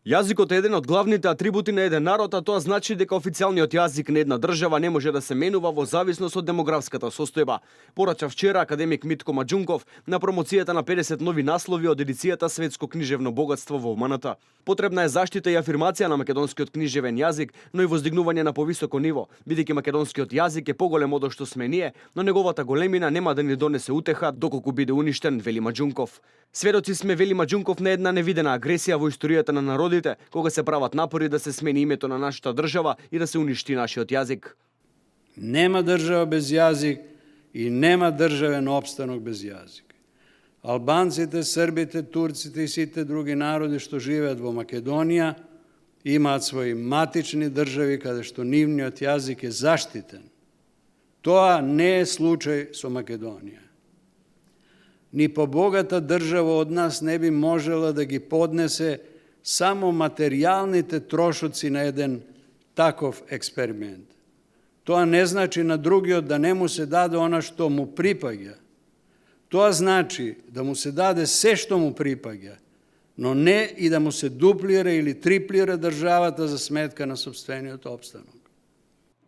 Јазикот е еден од главните атрибути на еден народ, а тоа значи дека официјалниот јазик на една држава не може да се менува во зависност од демографската состојба. Порача вчера академик Митко Маџунков на промоцијата на 50 нови наслови од едицијата Светско книжевно богатство во оманата. Потребна е заштита и афирмација на македонскиот книжевен јазик, но и воздигнување на повисоко ниво, бидејќи македонскиот јазик е поголем од што сме ние, но неговата големина нема да ни донесе утеха доколку биде уништен, вели Маџунков. Сведоци сме, вели Маџунков, на една невидена агресија во историјата на народите, кога се прават напори да се смени името на нашата држава и да се уништи нашиот јазик. Нема држава без јазик и нема државен опстанок без јазик. Албанците, србите, турците и сите други народи што живеат во Македонија имаат своји матични држави каде што нивниот јазик е заштитен. Тоа не е случај со Македонија. Ни побогата држава од нас не би можела да ги поднесе само материјалните трошоци на еден таков експеримент. Тоа не значи на другиот да не му се даде она што му припаѓа. Тоа значи да му се даде се што му припаѓа, но не и да му се дуплира или триплира државата за сметка на сопствениот опстанок.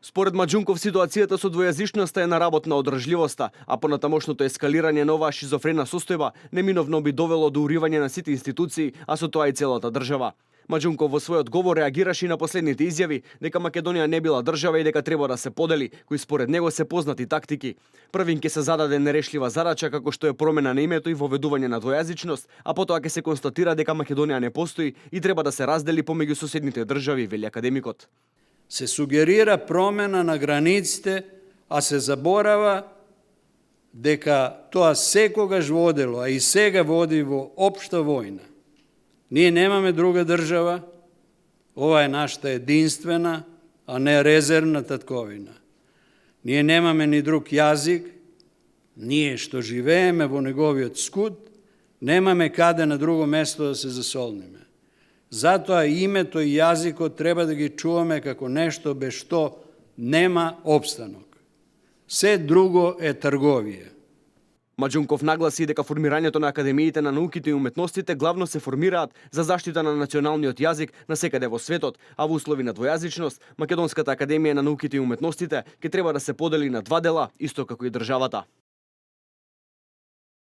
Според Маџунков, ситуацијата со двојазичноста е на работ на одржливоста, а понатамошното ескалирање на оваа шизофрена состојба неминовно би довело до уривање на сите институции, а со тоа и целата држава. Маџунков во својот говор реагираше и на последните изјави дека Македонија не била држава и дека треба да се подели, кои според него се познати тактики. Првин ќе се зададе нерешлива задача како што е промена на името и воведување на двојазичност, а потоа ќе се констатира дека Македонија не постои и треба да се раздели помеѓу соседните држави, вели академикот. Се сугерира промена на границите, а се заборава дека тоа секогаш водело, а и сега води во општа војна. Ние немаме друга држава, ова е нашата единствена, а не резервна татковина. Ние немаме ни друг јазик, ние што живееме во неговиот скут, немаме каде на друго место да се засолниме. Затоа името и јазикот треба да ги чуваме како нешто без што нема опстанок. Се друго е трговија. Маџунков нагласи дека формирањето на академиите на науките и уметностите главно се формираат за заштита на националниот јазик насекаде во светот, а во услови на двојазичност, Македонската академија на науките и уметностите ќе треба да се подели на два дела, исто како и државата.